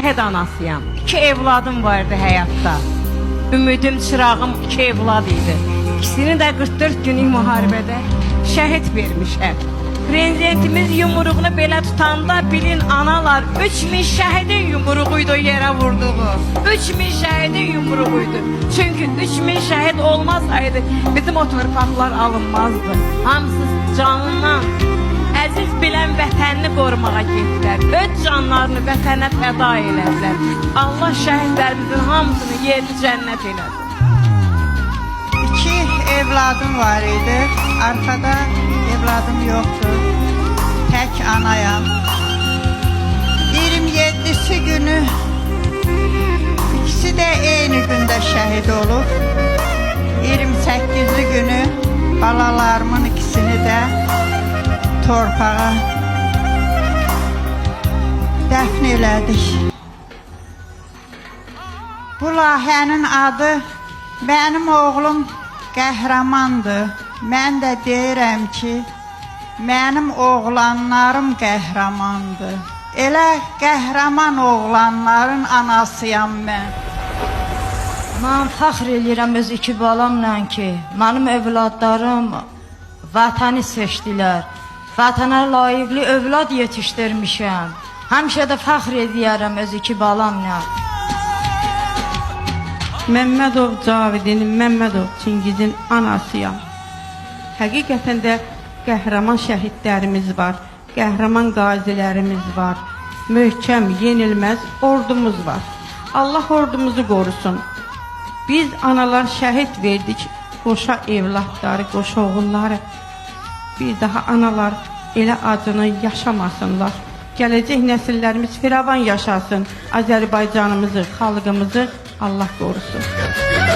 Şəhid anasıyam. İki evladım vardı həyatda. Ümidim, çırağım iki evlad idi. İkisini də 44 günlük müharibədə şəhid vermişəm. Prezidentimiz yumruğunu belə tutanda bilin analar 3000 şəhidin yumruğuydu o yerə vurduğu. 3000 şəhidin yumruğuydu. Çünki 3000 şəhid olmasaydı bizim o torpaqlar alınmazdı. Hamısı canından əziz bilən vətənini qorumağa getdilər. Öz canlarını vətənə fəda elədilər. Allah şəhidlərimizin hamısını yerini cənnət eləsin. İki evladım var idi. Arkada evladım yoktu. Tek anayam. 27'si günü ikisi de eyni günde şehit olup 28'i günü balalarımın ikisini de torpağa dəfn elədik. Bu layihənin adı mənim oğlum qəhrəmandır. Mən də deyirəm ki, mənim oğlanlarım qəhrəmandır. Elə qəhrəman oğlanların anasıyam mən. Mən fəxr eləyirəm öz iki balamla ki, mənim övladlarım vətəni seçdilər. Vətənə layiqli övlad yetişdirmişəm. Həmişə də fəxr eləyərəm öz iki balamla. Məmmədov Cavidin, Məmmədov Çingizin anasıyam. Həqiqətən də qəhrəman şəhidlərimiz var, qəhrəman qazilərimiz var, möhkəm, yenilməz ordumuz var. Allah ordumuzu qorusun. Biz analar şəhid verdik qoşa evladları, qoşa oğulları. Bir daha analar elə acını yaşamasınlar. Gələcək nəsillərimiz firavan yaşasın. Azərbaycanımızı, xalqımızı Allah qorusun.